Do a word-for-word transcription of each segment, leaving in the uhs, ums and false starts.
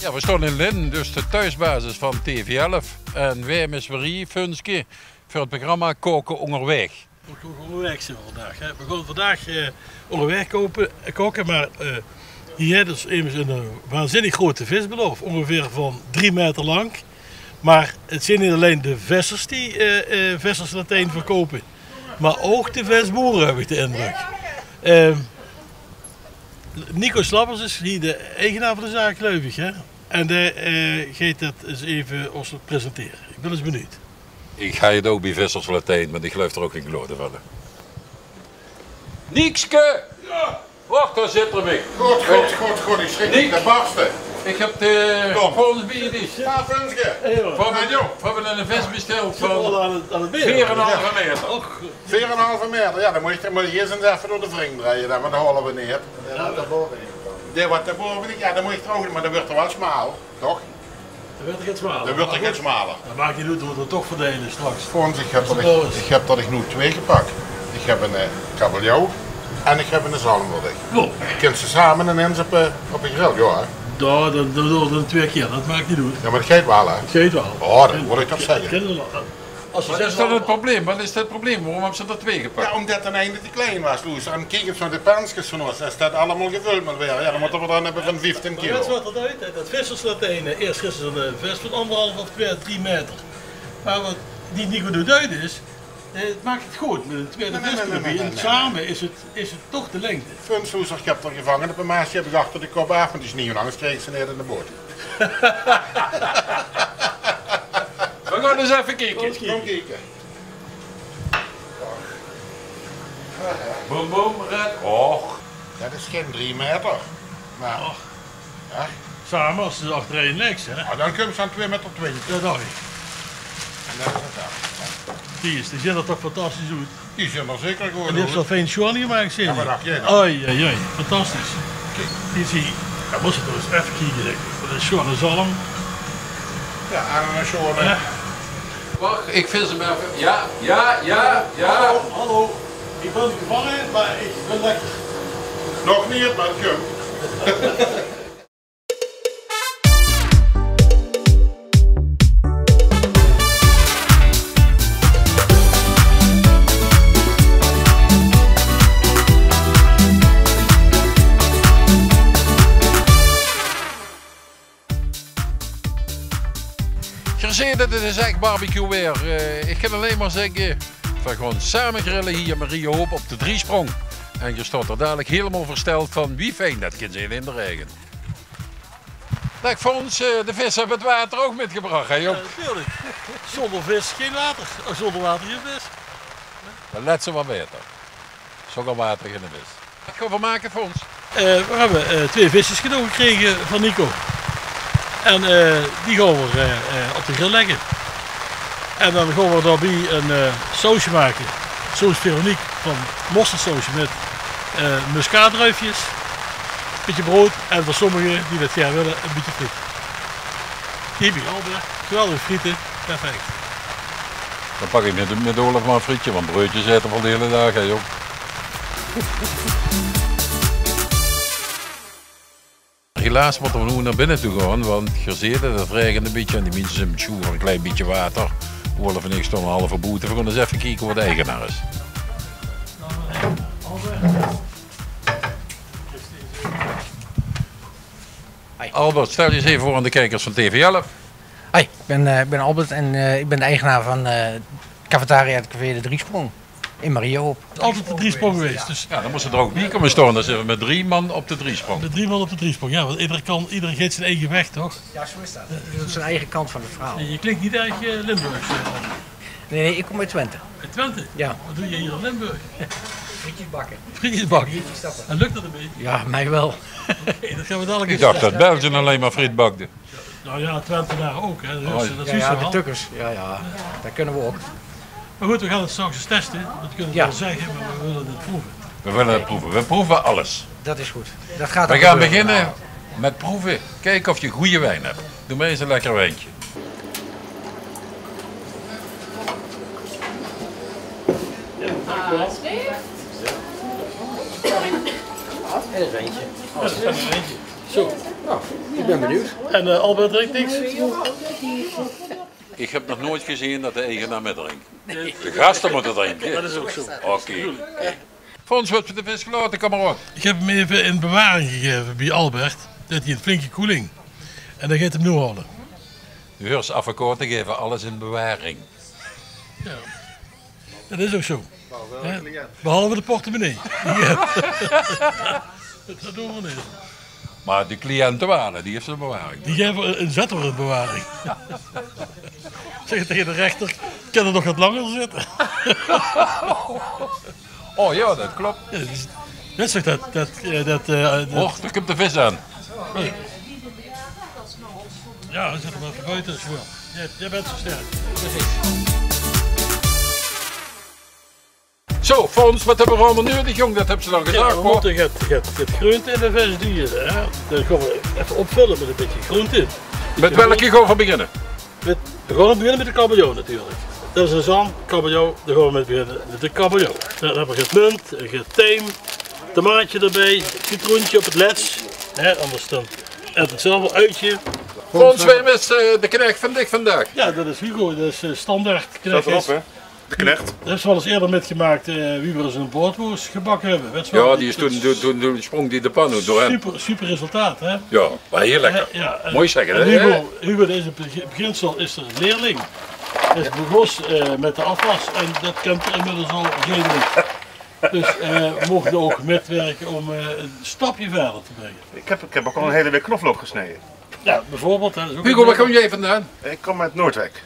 Jao, veer staon in Lin, dus de thoesbasis van T V elf. En veer misse weer hie, Funske, veur 't programma Kaoke Óngerwaeg. Kaoke Óngerwaeg zeen veer vandaag, hè. Veer gaon vandaag, eh, óngerwaeg kaoke, eh, kaoke, mer, eh, hie haet ós emes ein, eh, waanzinnig groete vis belaof, óngeveer van drie maeter lank. Mer 't zeen neet allein de vissers die, eh, eh, Visserslatijn verkoupe, mer ouch de visboere, höb ich de indrök. Ehm, Nico Slabbers is hie de eigenaar van de zaak, geluif ich, hè? En dae, eh, geit det ins effe ós presentere. Ich bön ins benuujd. Ich haw 't ouch bie Visserslatijn, mer ich geluif d'r ouch gein klote van, hè. Niekske! Jao! Och, dao zit 'r weer. Good, good, good, good. Ich sjrik mich te barste. Ich höb de Fons bie dich. Jao, Funske. Veer höbbe, veer höbbe eine vis besteld van veer en 'n halve maeter. Och. Veer en 'n halve maeter, jao, dan mót ich, dan mót ich ieërs ins effe door de wring drejje, dan, want dan haole veer neet. Dae waat dao bove ligk, jao, dan mót ich d'r ouch, mer dan wuuert 'r waal smaal, toch? Dan wuuert 'r get smaler. Dan wuuert 'r get smaler. Det maak neet oet, veer mótte 't toch verdeile straks. Fons, ich höb d'r, ich höb d'r noe twee gepak. Ich höb ein, eh, kabeljauw en ich höb eine zalm veur dich. Kins se same inins op, eh, op de grill, jao, hè? Jao, dan, dan doon veer 't twee kier. Det maak neet oet. Jao, mer det geit waal, hè? Det geit waal. Oh, det mót ich toch zègke. Waat is dan 't probleem? Waat is 't probleem? Waorom höbs se d'r twee gepak? Jao, ómdet d'n eine te klein waas, Loes. En kiek ins nao de penskes van ós. Es det allemaol gevöld mót waere, jao, dan mótte veer d'r dan höbbe van vieftien kilo. Mer det is waat 't oet, hè. Det Visserslatijn, eh, ieërs is 'n, eh, vis van angerhalf of twee, drie maeter. Mer waat die Nico noe deit is, eh, 't maak 't good mit 'n twiede vis d'rbie. En same is 't, is 't toch de lengte. Fons, Loes, ich höb d'r gevange op de Maas, die höb ich achter de kop aaf, want die is neet langs, krieg ich ze neet in de boot. Veer gaon ins effe kieke. Kóm kieke. Boem, boem, red. Och. Det is gein drie maeter. Mer, och. Jao. Same es se ze achterein lèks, hè? Jao, dan kums se aan twee maeter twintig. Det dach ich. En det is 't dan. Die is, die zeen d'r toch fantastisch oet. Die zeen d'r zeker good oet. En die höbs se al fien sjoon gemaak, zeen die. Jao, mer det, jao. Oei, oei, oei. Fantastisch. Kiek. Die is hie. Jao, mós se toch ins effe kieke, zèk. Waat 'ne sjoone zalm. Jao, en 'ne sjoone. Jao. Wach, ich vis 'm effe. Jao, jao, jao, jao. Hallo, hallo. Ich bön gevange, mer ich bön lekker. Nog neet, mer 't kump. Geer zeet 't, 't is ech barbecue weer. Eh, ich kin allein mer zègke, veer gaon same grille hie in Mariehoop op de Driesprong. En geer staot d'r dalik hielemaol versteld van wie fijn det kin zeen in de raege. Daag Fons, eh, de vis höbbe 't water ouch mitgebrach, hè, Job? Jao, natuurlik. Zónger vis gein water. Eh, zónger water gein vis. Det lètste waas baeter. Zónger water gein vis. Waat gaon veer make, Fons? Eh, veer höbbe, eh, twee visjes cadeau gekrege van Nico. En, eh, die gaon veer, eh, eh, op de grill lègke. En dan gaon veer daobie ein, eh, sausje make. Saus Veronique van mosterdsausje mit, eh, muskaatdruifjes. Bietje brood en veur sommige die det gaer wille, ein bietje friet. Hie bie Albert, geweldige friete, perfect. Dan pak ich mit, mit Olaf mer ein frietje, want breudjes aete veer al de hiele daag, hè, Job. Helaas mótte veer noe nao binne toe gaon, want geer zeet 't, 't raegent ein bietje en die minse zeen mit sjoer ein klein bietje water. Olaf en ich staon al half boete, veer gaon ins effe kieke wo de eigenaar is. Hoi. Albert, stel dich ins effe veur aan de kiekers van T V elf. Hoi, ich bön, eh, ich bön Albert en, eh, ich bön de eigenaar van, eh, Cafetaria en Café de Driesprong in Mariehoop. Altied de Driesprong gewaes, dus. Jao, dan mós se d'r ouch bie kómme staon. Dan zeen veer mit drie man op de Driesprong. Mit drie man op de Driesprong, jao, want eder kan, eder geit zien eige waeg, toch? Jao, zoe is det. Det is zien eige kant van 't verhaol. En doe klinks neet erg, eh, Limburgs, eh. Nae, nae, ich kóm oet Twente. Oet Twente? Jao. Waat doos se hie in Limburg? Frietjes bakke. Frietjes bakke. Biertjes tappe. En lök det ein bietje? Jao, mich waal. Oké, det gaon veer dalik ins. Ich dach det België allein mer friet bakde. Nou jao, Twentenaar ouch, hè. Dus, eh, det is waal. Jao, de Tukkers, jao, jao. Det kónne veer ouch. Mer good, veer gaon 't straks ins teste. Det kónne veer waal zègke, mer veer wille 't proeve. Veer wille 't proeve. Veer proeve alles. Det is good. Det geit gebäöre. Veer gaon beginne mit proeve. Kieke of se gooj wien höbs. Doot mer ins ein lekker wientje. Alsjeblieft. Ein wientje. Jao, det is ein wientje. Zo, nou, ik ben benieuwd. En eh, Albert drinkt niks? Ik heb nog nooit gezien dat de eigenaar met drinkt. De gasten moeten drinken. Dat is ook zo. Oké. Fons, wat veur de vis gelaote, kameraad? Ik heb hem even in bewaring gegeven bij Albert. Dat hij een flinke koeling. En dan gaat hem nu halen. De huurs advocaten geven alles in bewaring. Ja. Dat is ook zo. Hè? Behalve de portemonnee. Ja. Dat doen we niet. Maar de cliënten waren, die heeft ze in bewaring. Die geven een zetter in bewaring. Zeg tegen de rechter, ik kan er nog wat langer zitten. Oh ja, dat klopt. Ja, dat is, net zegt dat, dat, eh, dat, eh, dat Och, daar komt de vis aan. Ja, zet hem even buiten, is wel. Jij, jij bent zo sterk. Zo, Fons, wat hebben we allemaal nodig, jong? Dat hebben ze dan Ja, gedacht, we hoor. Moeten het, het, het groente in de vis duwen, hè. Dan gaan we even opvullen met een beetje groente. Met welke gaan we beginnen? Met, we gaan beginnen met de kabeljauw natuurlijk. Dat is een zand, kabeljauw, daar gaan we met beginnen, met de kabeljauw. Dan hebben we het munt, het tijm, tomaatje erbij, citroentje op het lets, hè, anders dan. En hetzelfde uitje. Fons, wem is eh, de knecht van dich vandaag? Ja, dat is Hugo, dat is eh, standaard knecht. Staat erop, hè? De knecht. Dat is wel eens eerder metgemaakt eh, wie we eens een broodwoos gebakken hebben. Weet je wel, Ja, die is dat toen, toen, toen, toen sprong die de pan uit door hem. Super, super resultaat, hè? Ja, maar heel lekker. Ja, ja, en, Mooi zeggen, en hè? Hugo, Hugo is in begi- beginsel is er een leerling. Is begos eh, met de afwas en dat kent er inmiddels al redelijk. Dus eh, we mochten ook metwerken om eh, een stapje verder te brengen. Ik heb, ik heb ook al een hele week knoflook gesneden. Ja, bijvoorbeeld. Hè, dat is ook Hugo, een waar kom jij vandaan? Ik kom uit Noordwijk.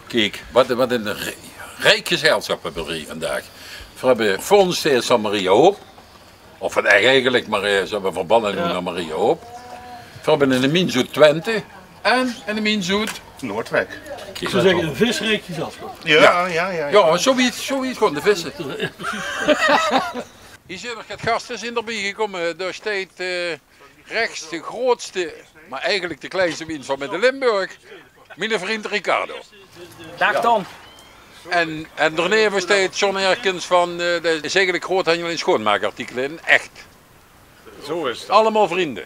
Kiek, wat, wat een ri- rijk gezelschap hebben we hier vandaag. We hebben Fons, die is van Maria Hoop. Of van Ech eigenlijk, maar eh, ze hebben verbannen nu Ja. naar Maria Hoop. We hebben een mins uit Twente en een mins uit Noordwijk. Kiek, Ze dat zeggen wel. Een visrijk gezelschap. Ja, ja, ja. Ja, zoiets, zoiets gewoon de vissen. Hier zijn nog het gasten zijn erbij gekomen. Daar staat eh, rechts de grootste, maar eigenlijk de kleinste wins van Midden-Limburg. Mijn vriend Ricardo. Dag Ton. En, en daarnaven staat John Erkens van, eh, de is eigenlijk groothandel in schoonmaakartikelen in Echt. Zo is het. Allemaal vrienden.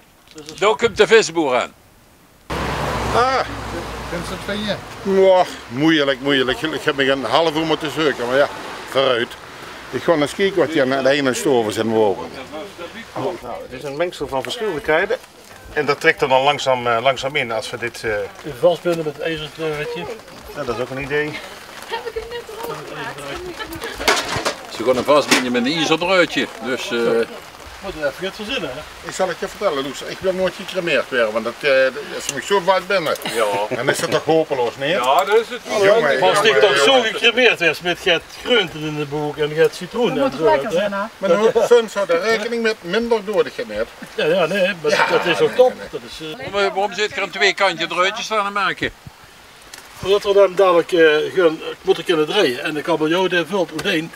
Daar komt de visboer aan. Ah. Vindt ze het van je? Ja, moeilijk, moeilijk. Ik heb me een half uur moeten zoeken, maar ja, vooruit. Ik ga eens kijken wat die aan de ene stoven zijn wogen. Nou, het is een mengsel van verschillende kruiden. En dat trekt er dan langzaam, eh, langzaam in als we dit... eh, Even vastbinden met het ijzerdreurtje. Ja, dat is ook een idee. Ze kunnen vastbinden met een ijzerdreurtje. Dus eh, Moet er even iets verzinnen, hè? Ik zal het je vertellen, Loes. Ik wil nooit gecremeerd worden, want dat, eh, als ze me zo vast binden, Ja. dan is het toch hopeloos, niet? Ja, dat is het. Jongen, Als jongen, ik toch zo jongen. Gecremeerd werd met het groenten in de boek en het citroen Dan en moet het zo, lekker hè? Zijn, hè? Maar nou, soms houdt er rekening met minder doordigheid. Ja, ja, nee, maar Ja, dat is ook nee, top. Nee. Dat is, eh, Waarom, waarom zit er aan twee kanten dreutjes aan het maken? Omdat we dan dadelijk eh, gaan, moeten kunnen draaien. En de kabeljauw die vult oetein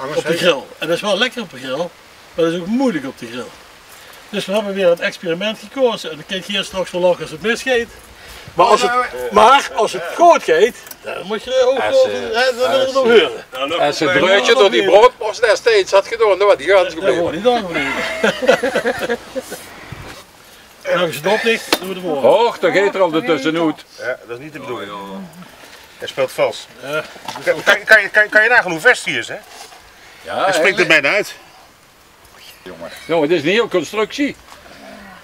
Anders op de grill. En dat is wel lekker op de grill, maar dat is ook moeilijk op de grill. Dus we hebben weer een experiment gekozen. En dan kijk je straks wel lachen als het misgeet. Maar als het, maar als het goed gaat, dan moet je ook Als, wel eh, hè, dat als, willen we nog eh, horen. Als het dreutje door die broodmors destijds had gedaan, dan was die gans Dat gebleven. Wordt niet aangebleven. En als het op ligt, doen we de volgende. Och, daar gaat er al de tussenuit. Ja, dat is niet de bedoeling. Hij speelt vals. Ja. Kan, kan, kan, kan, kan je nagaan hoe vast hij is, hè? Ja, Hij springt er eigenlijk bijna uit. Jongen, het is een heel constructie.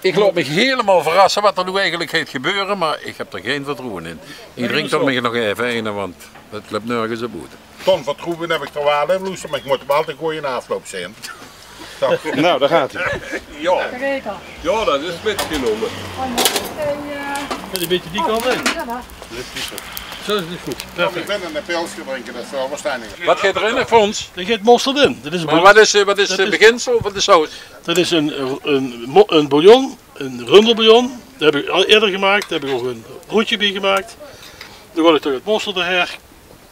Ik laat me helemaal verrassen wat er nu eigenlijk gaat gebeuren, maar ik heb er geen vertrouwen in. Ik drink er mij nog even een, want het loopt nergens op uit. Ton, vertrouwen heb ik er wel in, Loes, maar ik moet wel de goeie afloop zijn. Zo. Nou, daar gaat hij. Ja. Ja, dat is mitgenomme. Een beetje die kant in. Zo is het goed. Perfect. Ik ben een pilsje drinken, dat is wel waarschijnlijk. Wat gaat er in, Fons? Er gaat mosterd in. Dit is een Maar bouillon. Wat is, eh, wat is Dat het is beginsel van de saus? Dat is een, een, mo- een bouillon, een runderbouillon. Dat heb ik al eerder gemaakt. Daar heb ik ook een roetje bij gemaakt. Dan gooi ik toch het mosterd doorheen.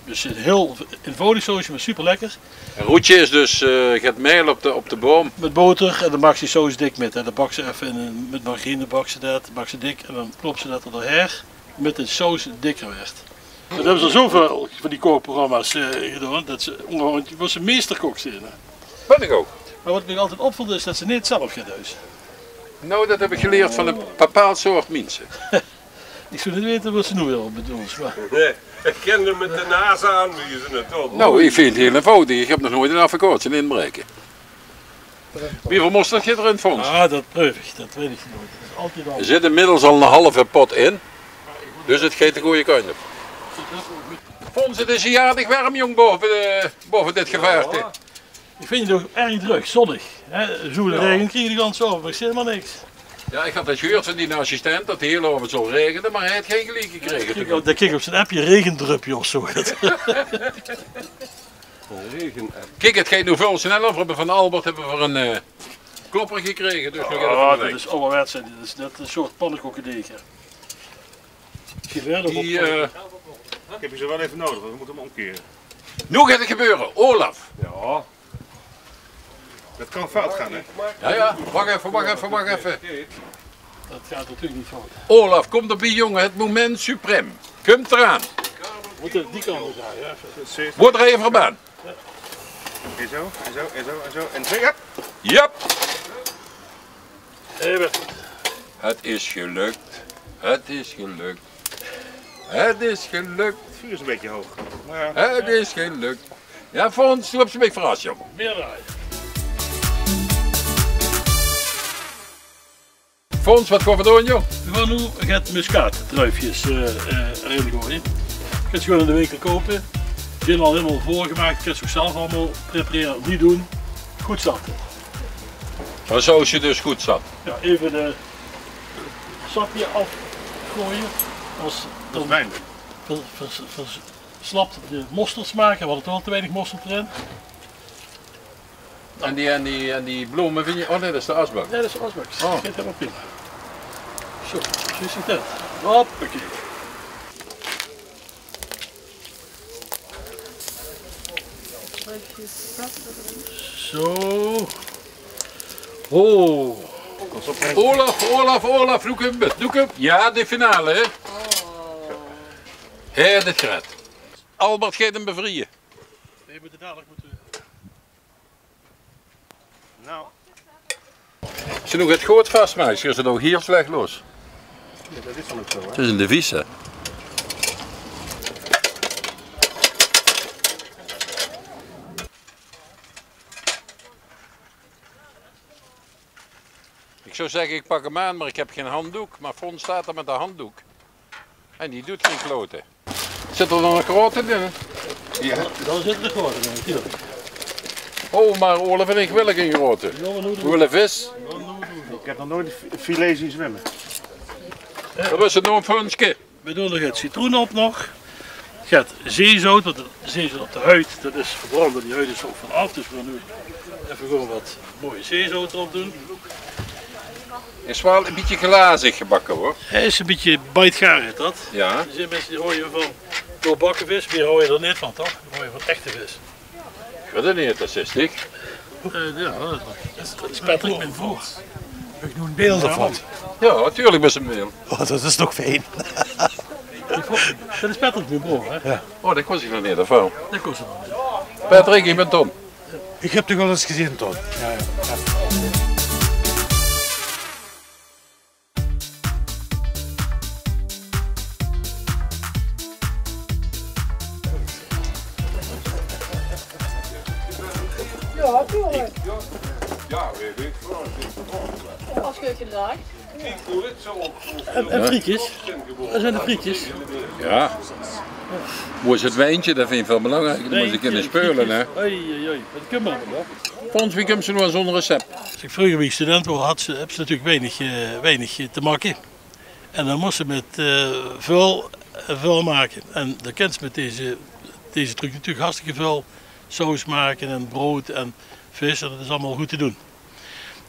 Dus een heel eenvoudig sausje, maar super lekker. Een roetje is dus eh, het meel op de, op de boom. Met boter en dan maak je die saus dik met. En dan bak ze even in, een- met margarine bak ze dat, maak ze dik en dan klop ze dat er doorheen. Met de saus dikker werd. Dat hebben ze zoveel van die kookprogramma's eh, gedaan, dat ze onderhand was een meesterkok zijn. Hè. Ben ik ook. Maar wat mij altijd opvalt is dat ze niet zelf gaan doen. Nou, det höb ich gelierd van ein bepaald soort minse. Ich zou neet weite waat ze noe weer bedoele, mer... Nae, ich kin 'm mit de naas aanwieze, toch? Nou, ich vinj 't hieël einvoudig. Ich höb nog noeats ein affekaatsje inbraeke. Wieväöl mosterd geit d'rin, Fons? Ah, det preuf ich. Det weit ich neet. Det is altied al... D'r zit inmiddels al ein haaf pot in. Dus 't geit de gooje kantj op. Fons, 't is hie aardig werm, jóng, bove, eh, bove dit gevaarte. Ich vinj 't ouch erg dreug, zónnig. Hè? Zoe'n raege kriege v'r de ganse aovendj, mer ich zeen hielemaol niks. Jao, ich had 't gehuurd van dien assistent det 't de hieële aovendj zou raegene, mer hae haet gein geliek gekrege. Kiek, dao kiek ich op zien appje, raegendröpje of zo. Kiek, 't geit noe väöl sneller. V'r höbbe van Albert höbbe v'r ein, eh, klopper gekrege. Dus noe geit 't geliek. Det is awwerwets, hè. Det is net ein soort pannekoekedeeg, hè. Ich höb ze waal effe nudig, want v'r mótte 'm ómkere. Noe geit 't gebeure, Olaf. Jao. Det kan fout gaon, hè? Jao, jao, wach effe, wach effe, wach effe. Det geit natuurlik neet fout. Olaf, kóm d'rbie, jóng, 't moment suprême. Kump d'raan. Mót die kantj op, jao. Waert d'r effe verbaan? En zo, en zo, en zo, en zo. En zo, jao. Jao. Effe. 't Is gelök. 't Is gelök. 't Is gelök. 't Vuur is ein bietje hoog. Mer jao. 't Is gelök. Jao, Fons, doe höbs mich verras, jóng. Mieë dan. Fons, waat gaon v'r doon, jóng? V'r gaon noe get muskaatdruifkes, eh, eh, d'rin gooie. Kins se gewoon in de winkel koupe. Die zeen al hielemaol veurgemaak. Kins se ouch zelf allemaol preparere. Neet doon. Good zatte. Mer zo is 't dus good zat. Jao, effe de sap hie aafgooie. As... Det is wien. Ver-, ver-, ver-, verslapt de mosterd smaak. V'r hadde toch waal te weinig mosterd d'rin. En die, en die, en die blome vinj ich... Oh nae, det is de asbak. Nae, det is de asbak. Oh. Geit hielemaol prima. Zo, zo is 't. Hoppakee. Zo. Oh. Olaf, Olaf, Olaf, look up, look up. Jao, de finale, hè? Hè, det geit. Albert geit 'm bevrieje. Nae, v'r mótte dalik mótte... Nou. As se noe get good vasmaaks, is 't ouch hieël slech los. Jao, det is dan ouch zo, hè? 't Is ein devies, hè? Ich zou zègke, ich pak 'm aan, mer ich höb gein handjdook. Mer Fons steit d'r mit de handjdook. En dae duit gein klote. Zit d'r dan nog groeate in? Jao. Dao zit 'ne groeate in, natuurlik. Oh, mer Olaf en ich wille gein groeate. Jao, mer noe... V'r wille vis. Ich höb nog noeats ein fi-, filet zeen zwimme. Det waas 't nog ein funske. V'r doon d'r get citroen op nog. Get zeezout, want 't zeezout op de huid, det is verbrande, die huid is d'r ouch vanaaf. Dus v'r gaon noe effe gewoon get mooi zeezout d'rop doon. Is waal ein bietje glazig gebakke, huur. Hae is ein bietje bijtgaar, heet det. Jao. D'r zeen minse die haoje van doorbakke vis, veer haoje d'r neet van, toch? Veer haoje van echte vis. Ich weit 't neet, det is dich. Eh, jao, det is, det is Patrick, mien broor. Ich doon beeld d'rvan. Jao, natuurlik bès se in beeld. Oh, det is toch fijn. Det is Patrick, mien broor, hè? Jao. Oh, det kós ich nog neet d'rvan. Det kós ich nog neet. Patrick, ich bön Ton. Ich höb dich waal ins gezeen, Ton. Jao, jao. Jao, natuurlik. As geer gedaach. En, en frietjes? Det zeen de frietjes. Jao. Wo is 't wientje? Det vinj ich väöl belangriker. Det mót ich kinne speule, hè? Oei, oei, oei. Det kump mer, hè? Fons, wie kums se noe aan zoe'n recept? As ich vreuger, wie ich student waor, had se, höbs se natuurlik weinig, eh, weinig, eh, te make. En dan mós se mit, eh, väöl, eh, väöl make. En dan kins se mit deze, deze truc natuurlik hartstikke väöl saus make en brood en vis. En det is allemaol good te doon.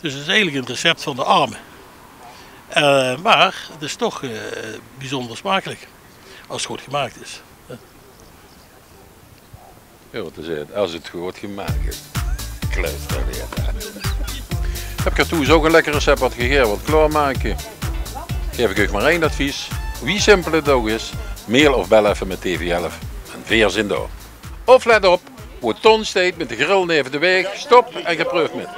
Dus 't is eigelik 'n recept van de arme. Eh, mer 't is toch, eh, biezunjer smakelik as 't good gemaak is. Jao, wat is 't? As 't good gemaak is. Kluister weer aan. Höb geer thoes ouch 'n lekker recept wat geer gaer wilt klaormake? Gaef ich uch mer ein advies. Wie simpel 't ouch is, mail of bel effe mit T V elf en veer zeen dao. Of let op, wo Ton steit mit de grill neve de waeg, stop en geer preuf mit.